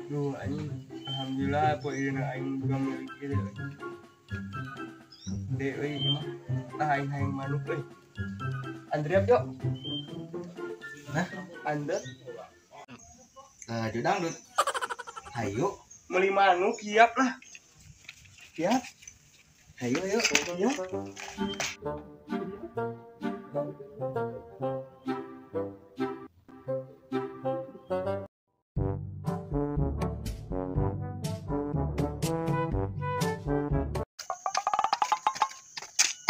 Duh anjing, alhamdulillah poe ieu aing boga milik ieu. Gede euy ieu mah. Tah aing hayang manuk euy. Andriap yuk. Hah? Anda Nah, dangdut. Hayu, meuli manuk siap lah. Siap. Hayu yuk. Ya.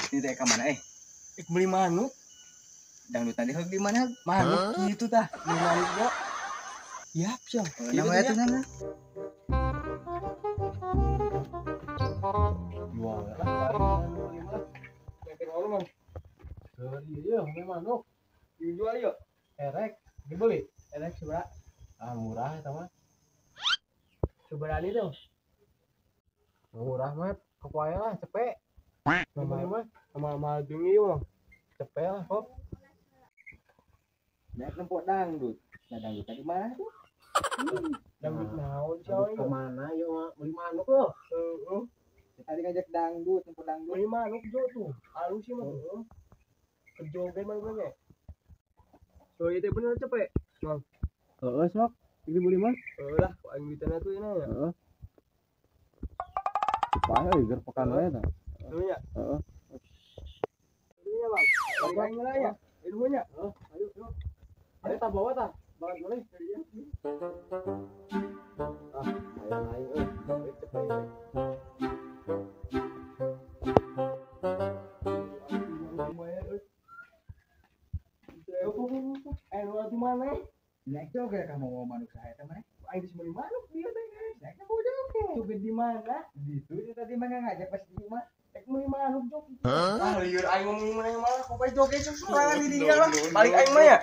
Ini teh ka mana eh? Ik meuli manuk. Dangdut tadi heug di mana? Manuk gitu tah, meuli manuk yo. Siap, siap. Nama itu nama. Jual lah. Iya, beli manuk. Dijual yuk. Erek, dibeli. Erek seberapa? Ah, murah eta mah. Seberapa itu? Murah mah, kepoe lah, cepet. Sama sama mahal tinggi mah. Cepet lah, kok. Naik nempok dangdut. Nah, dangdut tadi mana tuh? Dangdut naon coy? Kemana yuk mah? Beli manuk loh. Heeh. Tadi ngajak dangdut, nempok dangdut. Beli manuk jo tuh. Halus sih mah. Heeh. Kejoget manuknya ge. Tuh ieu teh bener cepet. Bang. Heeh, sok. Ini beli mah. Heeh lah, ku aing duitana tuh ini ya. Heeh. Cepet euy, ger pekan wae tah. Heeh ya. Heeh. Iya, Bang. Balik aing lah ya. Ilmunya. Heeh, ayo, yuk. Ayo tah bawa tah. Banget boleh. Ah, ayo aing euy. Cepet euy. Eh, lu mana? Naik joget kamu mau manuk saha eta mah? Aing geus meuli manuk dia teh. Naik mau joget. Joget di mana? Di itu tadi mah ngajak pas di rumah. Ek meuli manuk joget. Ah, lieur aing ngomong mana malah kok bae joget sorangan di dinya lah. Balik aing mah ya.